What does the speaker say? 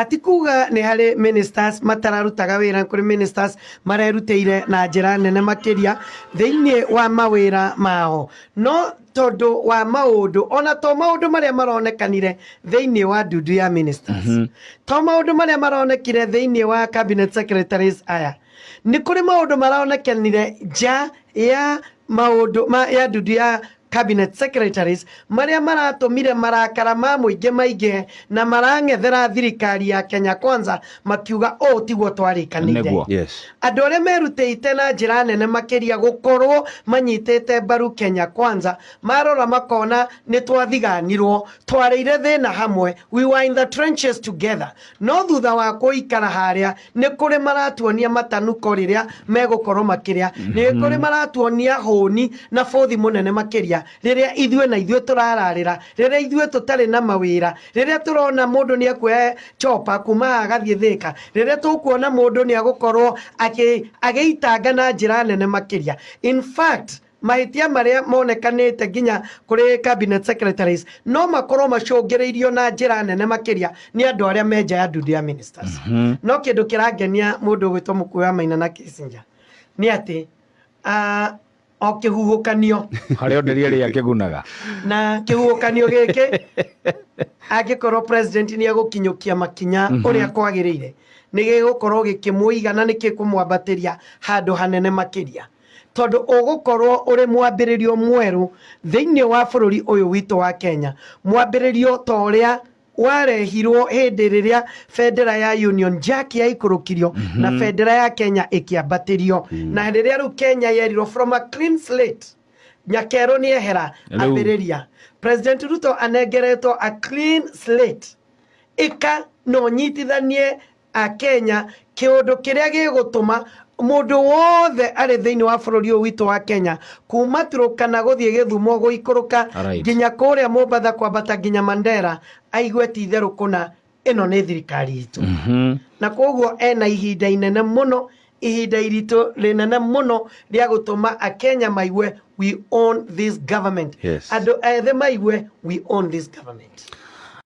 Ti kuga nĩ harĩ ministers matararutaga wĩra, kũrĩ ministers marerutĩire na njĩra nene makĩria thĩinĩ wa mawĩra mao, no tondũ wa maũndũ, ona to maũndũ marĩa maronekanire thĩinĩ wa ndundu ya ministers, to maũndũ marĩa maronekire thĩinĩ wa cabinet secretaries aya, nĩ kũrĩ maũndũ maronekanire nja ya maũndũ ma, ya ndundu ya cabinet secretaries marĩa maratũmire marakara ma mũingĩ maingĩhe na marang'ethera thirikari ya Kenya Kwanza makiuga ũũ tiguo twarĩkanĩire. Nĩguo. Andũ arĩa merutĩte na njĩra nene makĩria gũkorwo manyitĩte mbaru Kenya Kwanza marora makona nĩ twathiganirwo, twarĩire thĩna hamwe, we were in the trenches together, no thutha wa kũikara harĩa nĩ kũrĩ maratuonia matanuko rĩrĩa megũkorwo makĩrĩa, nĩ kũrĩ maratuonia hũni na bũthi mũnene makĩria rĩrĩa ithuĩ na ithuĩ tũrararĩra, rĩrĩa ithuĩ tũtarĩ na mawĩra, rĩrĩa tũrona mũndũ nĩ ekuoya chopa kuma haha agathiĩ Thĩka, rĩrĩa tũkuona mũndũ nĩ agũkorwo agĩitanga na njĩra nene makĩria. In fact, mahĩtia marĩa monekanĩte nginya kũrĩ cabinet secretaries no makorwo macũngĩrĩirio na njĩra nene makĩria nĩ andũ arĩa me nja ya ndundu ya ministers. No kĩndũ kĩrangenia mũndũ ũgwĩtwo Mũkuĩ wa Maina na Kissinger nĩ atĩ o kĩhuhũkanio Harĩa onderia rĩa kĩgunaga. Na kĩhuhũkanio gĩkĩ, angĩkorwo president nĩ egũkinyũkia makinya ũrĩa kwagĩrĩire, nĩ gĩgũkorwo gĩkĩmũiga na nĩ gĩkũmwambatĩria handũ hanene makĩria, tondũ ũgũkorwo ũrĩ mwambĩrĩrio mwerũ thĩinĩ wa bũrũri ũyũ witũ wa Kenya, mwambĩrĩrio ta ũrĩa warehirwo hĩndĩ rĩrĩa bendera ya Union Jack yaikũrũkirio na bendera ya Kenya ĩkĩambatĩrio, na rĩrĩa rĩu Kenya yerirwo from a clean slate, nyakerũ nĩ ehera. Rĩu. Ambĩrĩria. President Ruto anengeretwo a clean slate, ĩka na ũnyitithanie akenya kĩũndũ kĩrĩa gĩgũtũma mũndũ wothe arĩ thĩinĩ wa bũrũri ũyũ witũ wa Kenya, kuma Turkana gũthiĩ Gĩthumo, gũikũrũka nginya kũrĩa Mombatha, kwambata nginya Mandera, aigue ti itherũ kũna ĩno nĩ thirikari itũ. Na koguo ena ihinda inene mũno, ihinda iritũ rĩnene mũno rĩa gũtũma akenya maigue, "We own this government." Andũ ethĩ maigue, "We own this government."